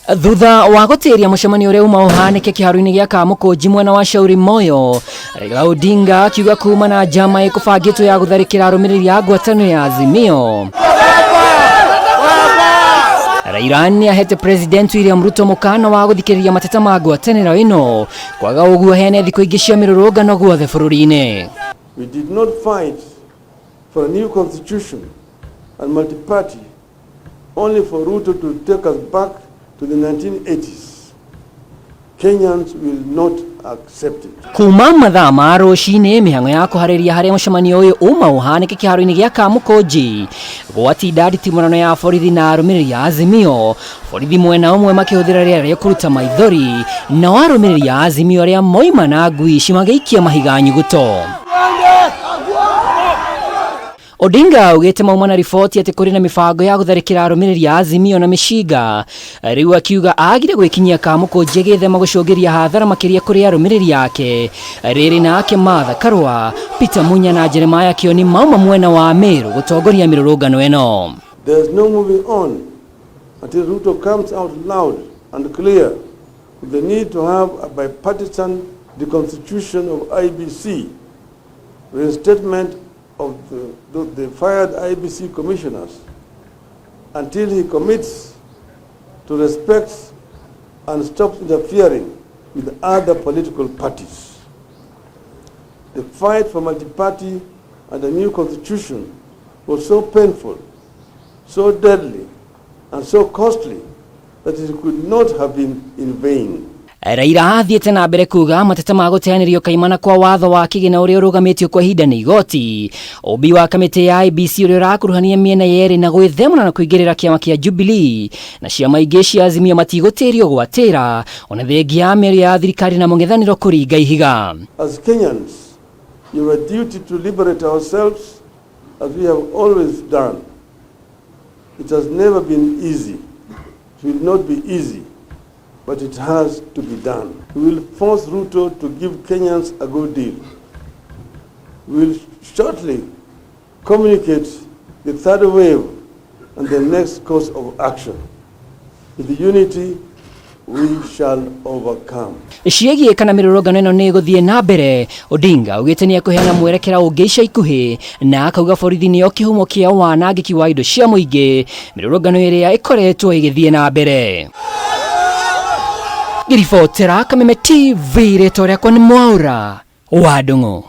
Thutha wa gũtĩria mũcemanio ũrĩa uma ũhanĩke kĩharo-inĩ gĩa Kamũkũnji mwena wa Shauri Moyo, Raila Odinga akiuga kuma na njama ĩkũbangĩtwo ya gũtharĩkĩra arũmĩrĩri a ngwatanĩro ya Azimio. Raila nĩ ahete President William Ruto mũkana wa gũthikĩrĩria mateta ma ngwatanĩro ĩno kwaga ũguo heane thikũ ingĩ cia mĩrũrũngano guothe bũrũri-inĩ. We did not fight for a new constitution and multi-party only for Ruto to take us back to the 1980s. Kenyans will not accept it. Kuma mathaa ma rũcinĩ mĩhang'o ya kũharĩria harĩa mũcemanio ũyũ uma ũhanĩke kĩharo-inĩ gĩa Kamũkũnji gwatinda nditimũrano ya borithi na arũmĩrĩri a Azimio, borithi mwena ũmwe makĩhũthĩra rĩera rĩa kũruta maithori, nao arũmĩrĩri a Azimio arĩa moima na ngui ici magĩikia mahiga nyuguto. Odinga augĩte mauma na riboti atĩ kũrĩ na mĩbango ya gũtharĩkĩra arũmĩrĩri a Azimio na mĩcinga. Rĩu akiuga agire gwĩkinyia Kamũkũnji agĩthema gũcũngĩria hathara makĩria kũrĩ arũmĩrĩri ake. Rĩrĩ nake Martha Karua, Peter Munya na Jeremiah Kioni mauma mwena wa Meru gũtongoria mĩrũrũngano ĩno. There's no moving on until Ruto comes out loud and clear with the need to have a bipartisan deconstitution of IEBC, reinstatement of the fired IEBC commissioners, until he commits to respect and stops interfering with other political parties. The fight for multi-party and a new constitution was so painful, so deadly, and so costly that it could not have been in vain. Raila athiĩte na mbere kuga mateta ma gũteanĩrio kaimana kwa watho wa kĩgĩna ũrĩa ũrũgamĩtio kwa ihinda nĩ igoti, ũmbi wa kamĩtĩ ya IEBC ũrĩa ũrakuruhania mĩena yerĩ na gwĩthemana na kũingĩrĩra kĩama kĩa Jubilee na ciama ingĩ cia Azimio matigũtĩrio gwatĩra ona thengia ya mĩario ya thirikari na mũng'ethanĩro kũringa ihiga. As Kenyans, you have a duty to liberate ourselves as we have always done. It has never been easy. It will not be easy, but it has to be done. We will force Ruto to give Kenyans a good deal. We will shortly communicate the third wave and the next course of action. With unity, we shall overcome. Ciĩgiĩ kana mĩrũrũngano ĩno nĩ ĩgũthiĩ na mbere, Odinga augĩte nĩ ekũheana mwerekera ũngĩ ica ikuhĩ na akauga borithi nĩo kĩhumo kĩa wanangĩki wa indo cia mũingĩ mĩrũrũngano ĩrĩa ĩkoretwo ĩgĩthiĩ na mbere. Ngĩribotera Kameme TV, rĩtwa rĩakwa nĩ Mwaura wa Ndung'u.